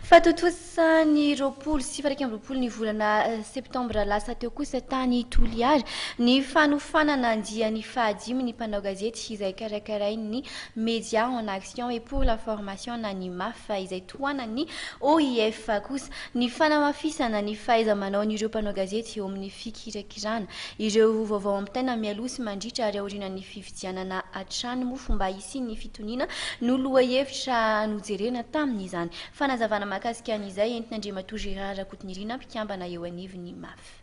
Fa tontosa ny 2021 ny volana septambra lasa teo kosa tany Toliara ny fanofanana andiany fahadimy ny mpanao gazety izay karakarain'ny Médias en Action et pour la Formation na ny MAF izay tohanan'ny OIF kosa ny fanamafisana ny fahaiza-manaon'ireo mpanao gazety eo amin'ny fikirakirana ireo vaovao ampitaina mialoha sy mandritra ary aorianan'ny fifidianana hatrany moa fomba hisian'ny fitoniana no lohahevitra nojerena tamin'izany. Fanazavana mahakasika an'izay entin'Andriamatoa Gérard Rakotonirina, mpikambana eo anivon'ny maf.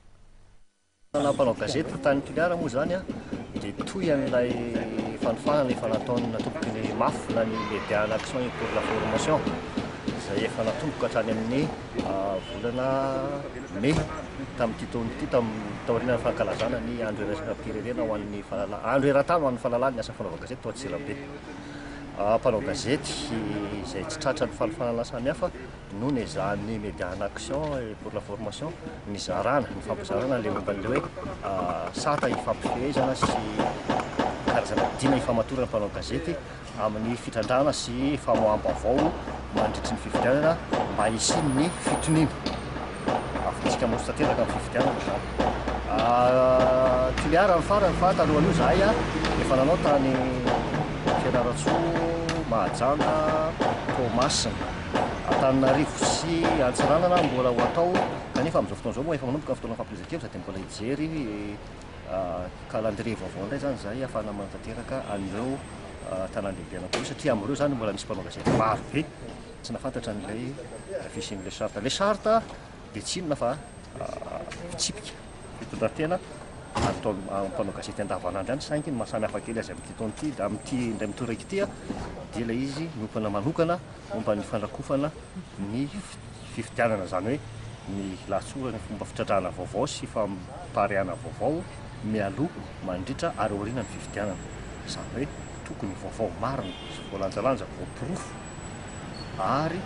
Na mpanao gazety tany Toliara moa izany dia toy an'ilay fanofanana efa nataon'ny natomboky ny maf na ny Médias en Action et pour la Formation izay efa natomboka hatrany amin'ny volana mey tamin'ity taona ity taorian'ny fankalazana ny andro iraisam-pirenena ho an'ny andro eran-tany ho an'ny fahalalana ny asa fanaovan-gazety tao Antsirabe. Mpanao gazety izay tsy tratran'ny fanofanana samihafa no nezahan'ny Médias en Action et pour la Formation nizarana, nifampizarana ilay momba an'ilay hoe sata ifampifehezana sy karazana dina ifamatorana mpanao gazety amin'ny fitrandrahana sy famoaham-baovao mandritry ny fifidianana mba hisian'ny fitoniana. Afatsika miroso tanteraka amin'ny fifidianana izany. Toliara ny farany fa talohan'io izahay efa nanao tany Fianarantsoa, Mahajanga, Toamasina, Antananarivo sy Antsiranana mbola ho atao kanefa amin'izao fotoana izao moa efa manomboka ny fotoana fampielezan-kevitra dia mbola hijery calendrier vaovao indray izany izahay ahafahana manatanteraka an'ireo tanàn-dehibe anankiroa satria amin'ireo izany mbola misy mpanao gazety maro be tsy nahafantatra an'ilay fisian'ilay charte. Ilay charte dia tsy inona fa fitsipika fitondran-tena atao mpanao gazety andavanandro ihany saingy ny maha samy hafa kely azy amin'ity taona ity, amin'ity indray mitoraka ity dia ilay izy miompana manokana momba ny fandrakofana ny fifidianana, izany hoe ny lahatsoratra, ny fomba fitrandrahana vaovao sy fampariahana vaovao mialoha, mandritra ary aorianan'ny fifidianana. Izany hoe tokony vaovao marina sy voalanjalanja, voaporofo ary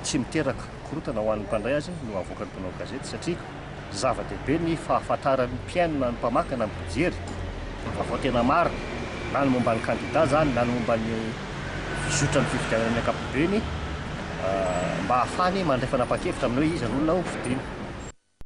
tsy miteraka korontana ho an'ny mpandray azy no avoakan'ny mpanao gazety satria zava-dehibe ny fahafantaran'ny mpihaino na ny mpamaky na ny mpijery vaovao tena marina na ny momba ny kandida izany na ny momba ny fizotran'ny fifidianana amin'ny ankapobeny mba hahafahany mandray fanapahan-kevitra amin'ny hoe iza no olona ho fidiana.